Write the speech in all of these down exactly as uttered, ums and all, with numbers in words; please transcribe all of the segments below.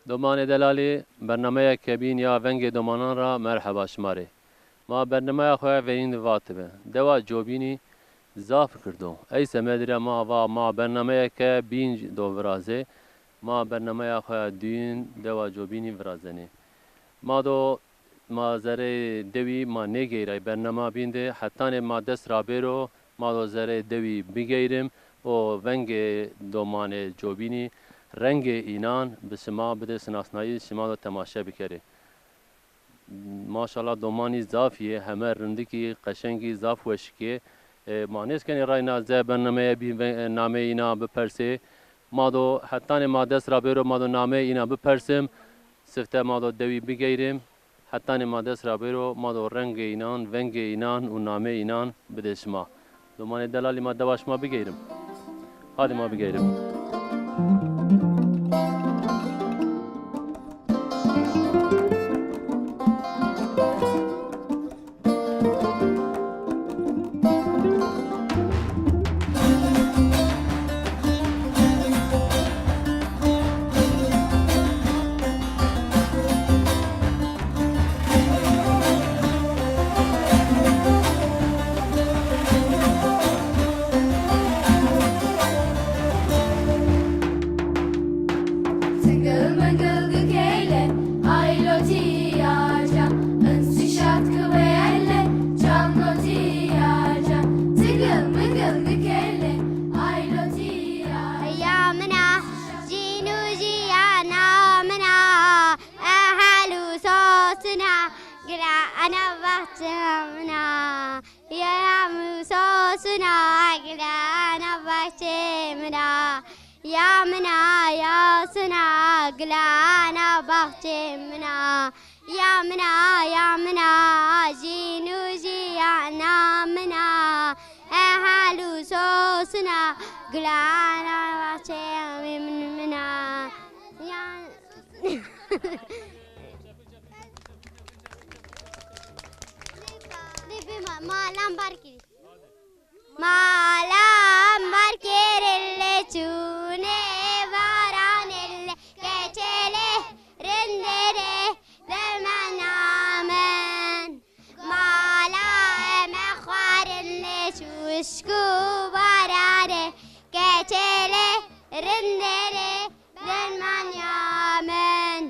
Domanê delalî, bernameyeke bîn ya Vengê Domanan ra merheba şima rê. Ma bernameya xwe venîn vatibe. Dewa Cobînî zaf girdo. Ey semedî re ma va ma bernameyeke bîn do virazê. Ma bernameya xwe duyîn Dewa Cobînî virazenê. Ma do ma zerê dewî ma nêgeyray bernama bîn de, hetanê ma dest rabêro ma do zerê dewî bigeyrim û vengê domanê Cobînî, rengê înan bi şima bide sinasnayî, şima do temaşe bikerê. Maşallah domanî zaf yê, heme rindikî, qeşengî, zaf weşikê. E, ma nêskenê rayna ze bernameye bîn ve, e, nameyê îna bipersê. Ma do hetanê ma dest rabêro ma do nameyê îna bipersim. Sifte ma do dewî bigeyrim. Hetanê ma dest rabêro ma do rengê înan, vengê înan û nameyê înan bidê şima. Domanê delalî ma dewa şima bigeyrim. Hadi ma bigeyrim. Tıngıl mıngıl gıkeyle, aylo tiyaca, ınsişat kıveyelle, çamlo tiyaca, tıngıl mıngıl gıkeyle, aylo tiyaca. Ya mina, jîn û jiyana mina, ehel û sosina, gila ana bahçe mina. Ya min sosina gilana bahçê mina. Ya mina ya sina gilana bahçê mina. Ya mina ya mina jîn û jiyana mina. Ehel û sosina gilana bahçê min mina. Ya Lê bê ma-, malan bar kirî. Malan bar kirî lê çûnê baranê lê keçê lê rindê lê dermana min. Mala me xwarin lê çûşk û baranê keçê lê rindê lê dermanya min.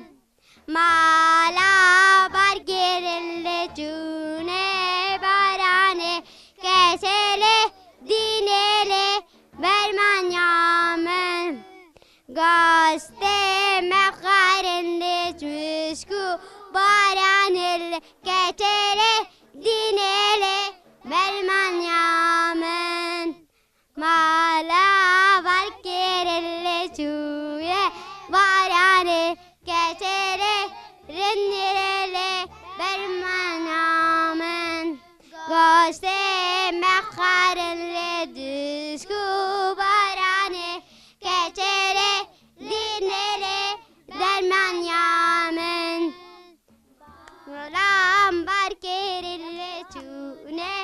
Mala bar kirin lê çûnê baranê, kesê lê dînê lê bermanya min. Gostê me xwarin lê çûşk û baranê lê, kesê lê dînê lê bermanya min. Mala bar kirin lê çûye baranê, keçê lê rindê lê bermana min. Goştê me xwarin lê dişk û baranê, keçê lê dînê lê dermanya min. Mala bar kirin lê çûne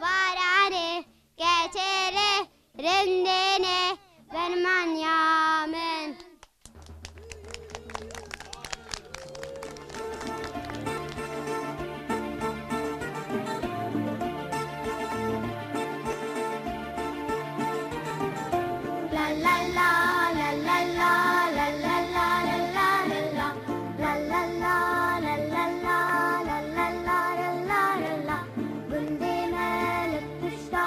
baranê, keçê lê rindê lê bermanya min. Gundê me li pişta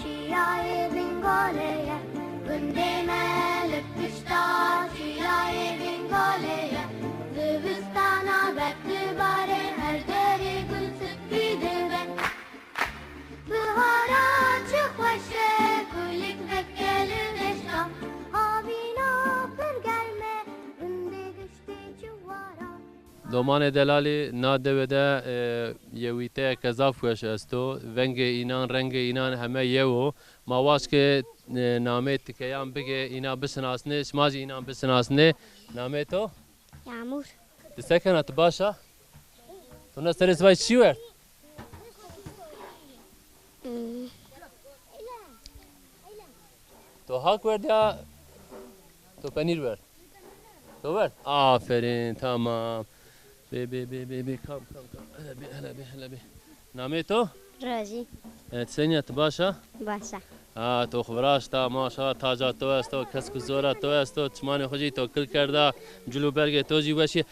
çiyayê Bingolê ye. Gundê me li pişta çiyayê Bingolê ye. Zivistana berf dibare, her derê gul spî dibe. Bihara çi xweş e, kulîlk veke li deşta. Havîna pir germ e, gundê giştê çiwara. Domanê delalî, na dewê de, e, yewîteyeke zaf weş esto. Vengê înan, rengê înan heme yew o. Ma waşkê, e, namê tikeyan bigê, îna bisinasnê, şima jî înan bisinasnê. Namê to? Yağmur. Tu sekena, tu baş a? Tu ne serê sivay çi wer? Hmm. Tu hak werd ya tu penîr werd? To wert? Aferin, tamam. Bê, bê, bê, bê, bê, kam, kam, kam. Hele bê, hele bê, hele bê. Namê to? Rojî. E, tu senî ya, tu baş a? Baş a. Ha, to xwe viraşta, maşallah, taca to esto, kesk û zora to esto, çimanê xwe jî to kil kerda, cil û bergê to jî weş e.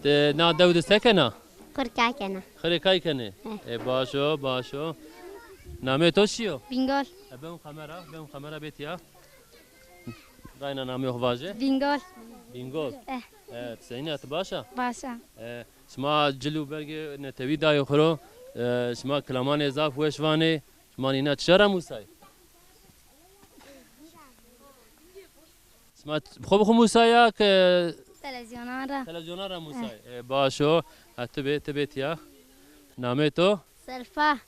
Te na dew de se kena? Xurka kena. Xirê kay kenê? He. E, baş o, baş o. Namê to çi yo? Bingol. E, ben kamera, ben kamera bêtiya. Dayna namê xwe vaje. Bingol. Bingol. Eh. E, tu senî ya, tu baş a? Baş a. E, şima cil û bergê netewî dayê xwe ro. E, şima kilamanê zaf weş vanê. Şima nîna çi şara Mûsayê? Şima t-, xwe bi xwe Mûsa ya ke Televizyonan re. Televizyonan re Mûsa. Eh. E, baş o. Ha, tu bê, tu bê tiya. Namê to? Selfa.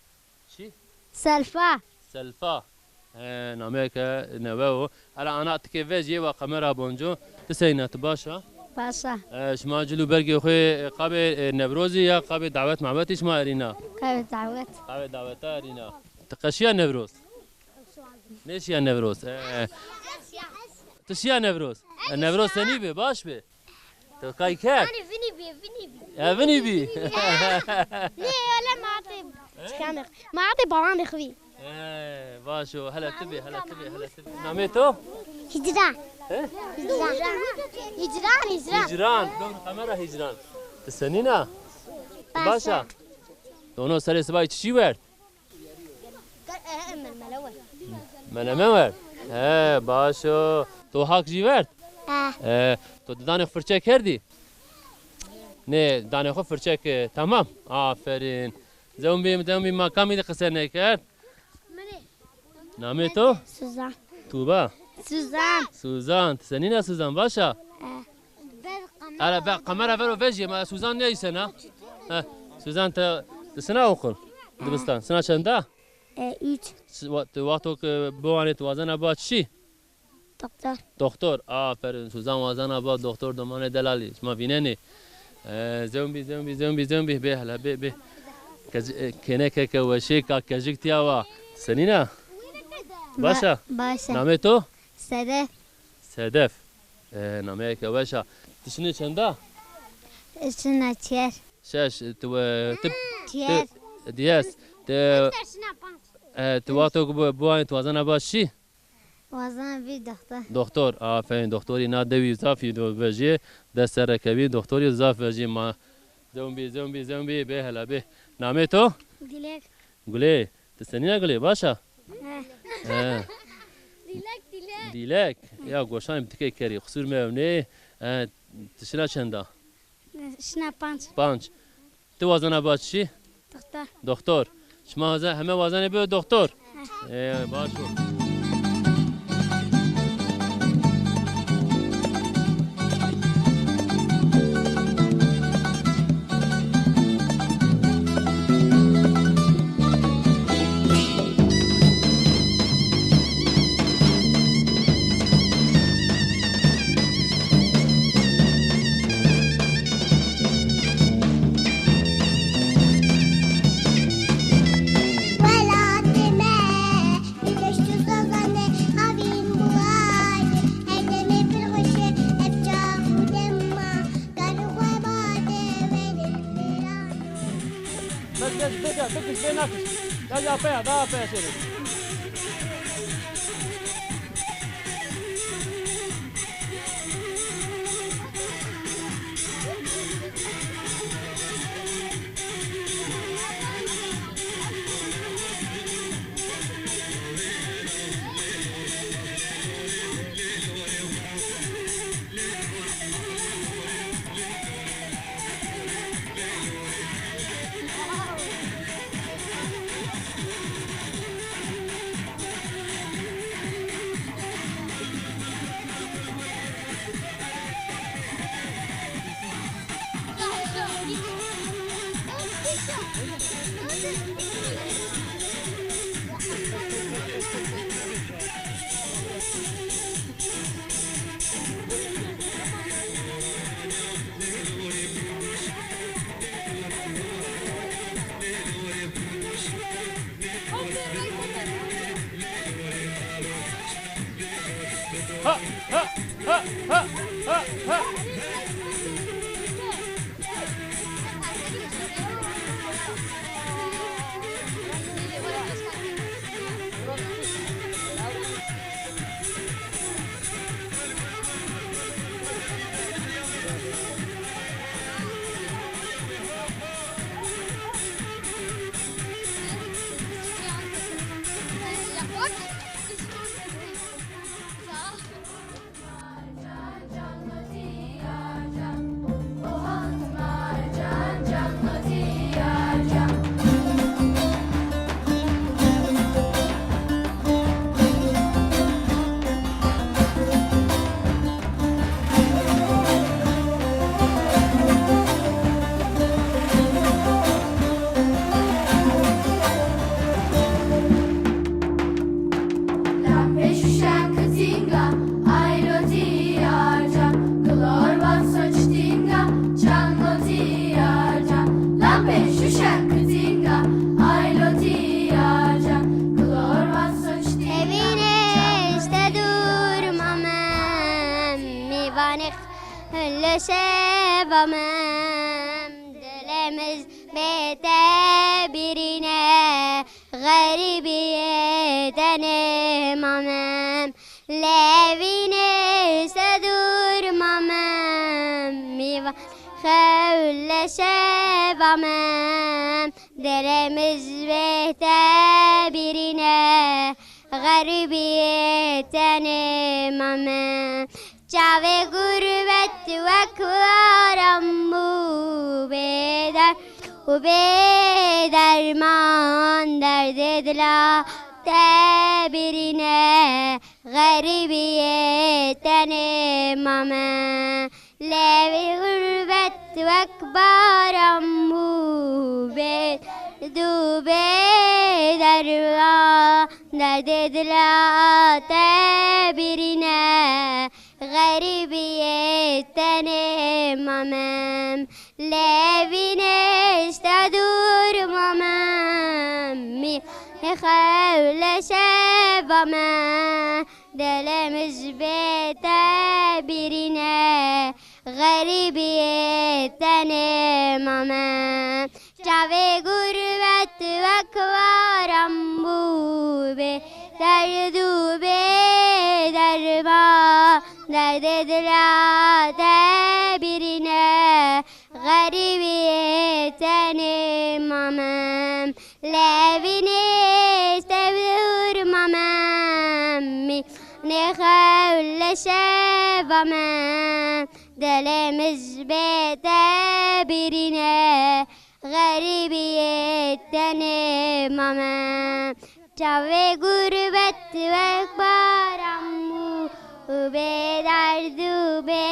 Çi? Selfa. Selfa. He, nameyeke newe o. Ela ana tikê vejiyê wa kamera bonco. Tu seyna, tu baş a? Baş a. E, şima cil û bergê xwe, e, qabê, e, Newrozî ya qabê dawet mabetî şima erîna? Qabê dawet. Qabê daweta erîna. Tu qeşiya Newroz? Nêşiya Newroz? E, tu şiya Newroz? E, Newroz senî bê, baş bê? Tu kay kek? Hani vinî bî, vinî bî. E, vinî bî. Nê, öyle maatê çıkanık. Maatê bawan de xwî. E, baş o. Hele tu bê, hele tu bê, hele tu bê. Namê to? Hicran. He? Hicran. Hicran, Hicran. Hicran. Dor kamera Hicran. Tu senîna? Baş a. Baş a. Dono serê sibay çiçî wert? Menemen wert. He, baş o. To hak jî wert? He. He, to didanê firçe kerdî? Nê, danê xwe firçe ke. Tamam. Aferin. Zewmbî, zewmbî ma kamî de qise nekerd? Namê to? Suzan. Tuba. Suzan. Suzan. Tu senîna Suzan, baş a? He. Ara, be, kamera vero vejiyê, ma Suzan neyse na. He. Suzan te, te sina okul? Dibistan. Sina çenda? E, üç. Si-, wa-, tu wexto ke biwanê tu wazena ba çi? Doktor. Doktor. Aferin. Suzan wazena ba doktor domanê delalî. Şima vînenê. E, zewmbî, zewmbî, zewmbî, zewmbî. Bê hele, bê, bê. Kez-, e, kênekeke weşê ka kejik tiya wa. Senîna? Baş a? Ba-, baş a. Namê to? Sedef. Sedef. E, nameyeke weş a. Tu şinê çenda? Şina çer. Şeş. Tu, e, tu, Çer. Tu, diyes. Tu, e, tu wexto ku bu, bu anê tu wazena ba çi? Wazena bî doktor. Doktor. Aferin. Doktorî na dewî zaf î do vejiyê. Dest ser rekevî. Doktorî zaf vejiyê ma. Zewmbî, zewmbî, zewmbî. Bê hele bê. Namê to? Dilek. Gulê. Tu senîna Gulê? Baş a? He. He. Dilek, dilek. Dilek. Ya goşanê bi tikê kerî. Qisûr me ew nê. E, tu şina çenda? Şina panc. Panc. Tu wazena ba çi? Doktor. Doktor. Şima waze-, heme wazanê bi doktor? He. E, baş o. Welatê me, bi deşt û zazanê havîn bulayê, her demê pir xweş e ev çax û dema, kar û xwe bade werin vêrano. Bes, bes, bêje, bikiş, bê nakiş. Ya, ya, peya, daha peya sêrin. Şeva mem, dilê min ji bê te birîne, xerîbiyê tenê mamem. Lê vînê se dûr mamem, mîvan xew le şeva mem. Dilê min ji bê te birîne, xerîbiyê tenê mamem. Çavê gurbet wek waran bû, bê derd û bê derman, derdê dila te birîne, xerîbiyê tenê mame. Lê vî gurbet wek baran bû, bê derd û bê derman, derdê dila te birîne, xerîbiyê tenê mamem. Lê vînê ji te dûr mamem, mî xew le şeva me. Dilê min ji bê te birîne, xerîbiyê tenê mamem. Çavê gurbet wek waran bû, bê derd û bê derman, derdê dila te birîne, xerîbiyê tenê mamem. Lê vînê ji te dûr mamem, mî xew le şeva me. Dilê min ji bê te birîne, xerîbiyê tenê mame. Çavê gurbet wek baran bû, bê derd û bê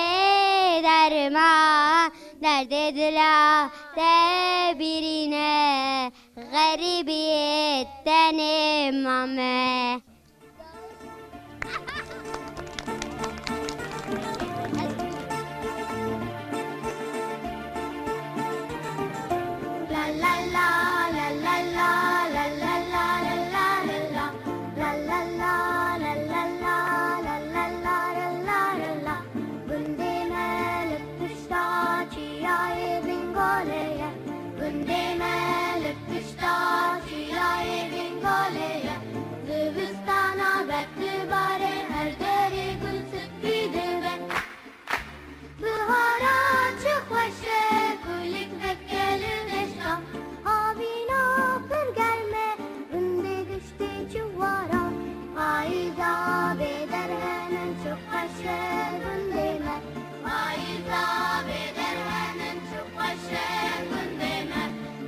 derman, derdê dila te birîne, xerîbiyê tenê mame. Gundê me li pişta çiyayê Bingolê ye. Gundê me li pişta çiyayê Bingolê ye. Zivistana berf dibare, her derê gul spî dibe. Bihara çi xweş e, gulîk veke li deşta. Havîna pir germ e, gundê giştî çi war e. Payîza bê derhenin çi xweş e gundê me. Payîza bê derhenin çi xweş e gundê me.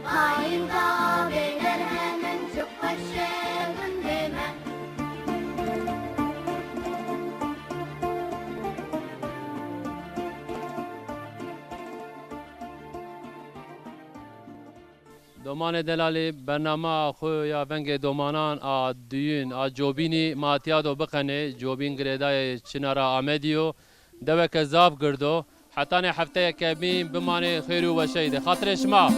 Payîza bê derhenin çi xweş e gundê me. Domanê delalî, bernama xwe ya Vengê Domanan a duyîn a Cobînî ma tiya do biqenê. Cobîn girêdayê Çinara Amedî yo. Deweke zaf gird o. Hetanê hefteyeke bîn bimanê xêr û weşeyî de. Xatirê şima.